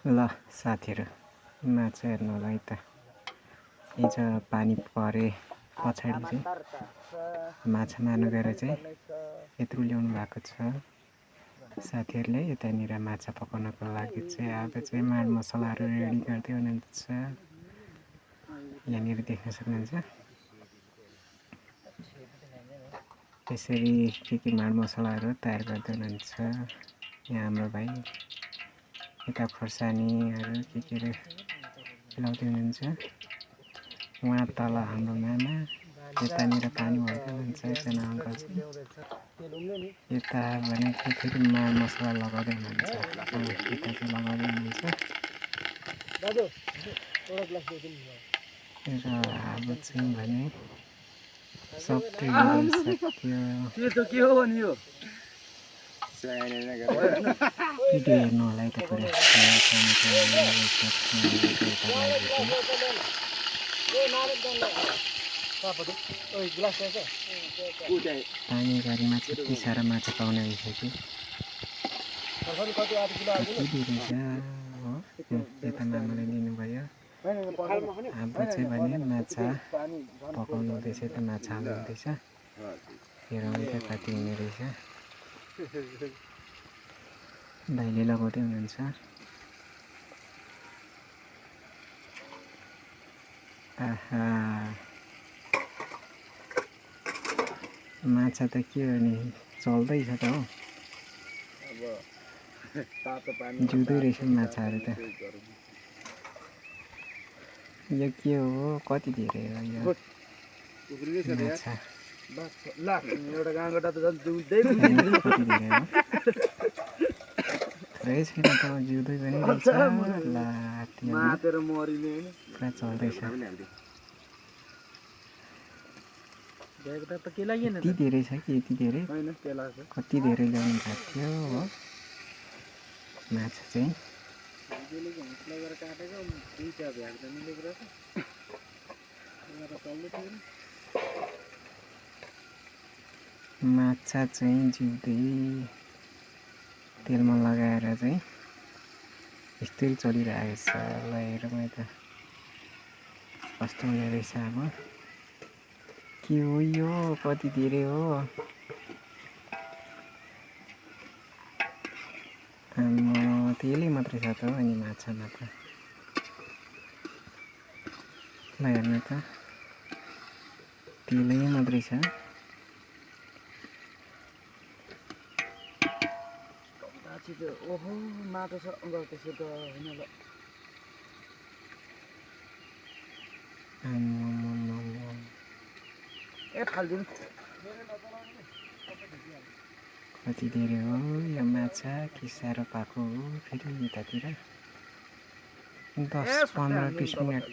ल साथीहरु माछा हेर्नु होला है त हिजो पानी परे पछाडि चाहिँ माछा मार्नु गएर चाहिँ यत्रु ल्याउनु भएको छ साथीहरुले यतानिर माछा पकाउनको लागि चाहिँ अब चाहिँ माड मसलाहरु रेडी गर्दै हुनुहुन्छ यहाँनिर देख्न सक्नुहुन्छ त्यसरी के माड मसलाहरु तयार गर्दै हुनुहुन्छ यहाँ हाम्रो भाइ यता खोर्सानीहरु के लाउँदै हुनुहुन्छ उहाँ तल हाम्रो मामा यतानिर पानी हाल्दै हुनुहुन्छ एकजना अङ्कल चाहिँ यता भने फेरि माड मसला लगाउँदै हुनुहुन्छ यता चाहिँ लगाउँदै हुनुहुन्छ दाजु एउटा ग्लास दिनु र अब चाहिँ भने सब त्यो त के हो भने यो भिडियो हेर्नु होला है त पुरा पानी घरीमा चाहिँ यति साह्रो माछा पाउने रहेछ कि यता मामाले दिनुभयो अब चाहिँ भने माछा पकाउनु हुँदैछ त माछा हाल्नु हुँदैछ हेरौँ त कति हुने रहेछ भाइले लगाउँदै हुनुहुन्छ आहा माछा त के हो नि चल्दैछ त हो जिउँदै रहेछ माछाहरू त यो के हो कति धेरै हो यो माछा एउटा गाँगटा त जिउँदै रहेछ त जिउँदै पनि रहेछ मातेर मरिने पुरा चल्दैछ यति धेरै छ कि यति धेरै कति धेरै ल्याउनु भएको थियो हो माछा चाहिँ माछा चाहिँ जिउँदै तेलमा लगाएर चाहिँ यस्तै चलिरहेको छ ल हेरौँ है त कस्तो हुने रहेछ अब के हो यो कति धेरै हो तेलै मात्रै छ त हो अनि माछा मात्र ल हेर्नु त तेलै मात्रै छ ओहो माटो छ अङ्कल त्यसो त होइन ल ए फाल्दिनु कति धेरै हो यो माछा के साह्रो पाएको हो फेरि यतातिर 10-15-20 मिनट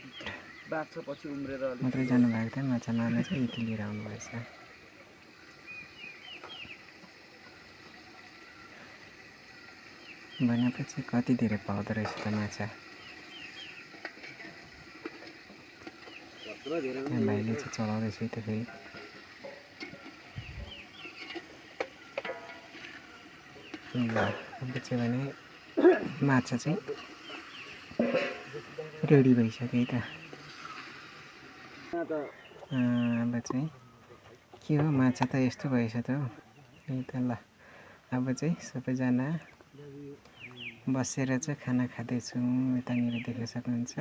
मात्रै जानुभएको थियो माछा मार्न चाहिँ यति लिएर आउनुभएछ भनेपछि कति धेरै पाउँदो रहेछ त माछा भाइले चाहिँ चलाउँदैछ त फेरि अब चाहिँ भने माछा चाहिँ रेडी भइसक्यो है त अब चाहिँ के हो माछा त यस्तो भएछ त हो यही त ल अब चाहिँ सबैजना बसेर चाहिँ खाना खाँदैछौँ यतानिर देख्न सक्नुहुन्छ